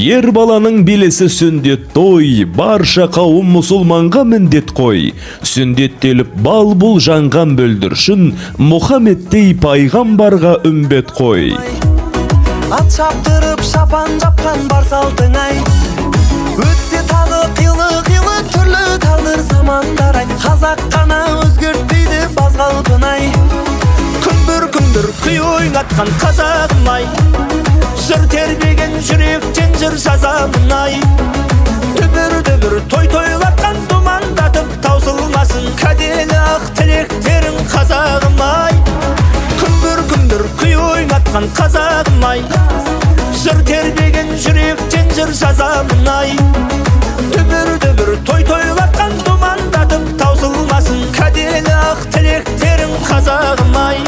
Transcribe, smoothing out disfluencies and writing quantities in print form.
Ер баланың белесі сүндет той, барша қауым мұсылманға міндет қой. Сүндеттеліп бал бұл жанған бүлдіршін, Мұхаммедтей пайғамбарға үмбет қой. Ат шаптырып, шапан жапқан бар салтың ай. Өтсе тағы қилы-қилы түрлі тағдыр замандар ай. Қазақ қана өзгертпейді баз қалпын ай. Күмбір күмбір күй ойнатқан қазағым ай, жыр тербеген жүректен жыр жазамын ай. Дүбір дүбір той тойлатқан, думандатып таусылмасын кәделі ақ тілектерің, қазағым ай. Күмбір күмбір күй ойнатқан қазағым ай, жыр тербеген жүректен жыр жазамын ай. Дүбір дүбір той тойлатқан, думандатып таусылмасын кәделі ақ тілектерің, қазағым ай.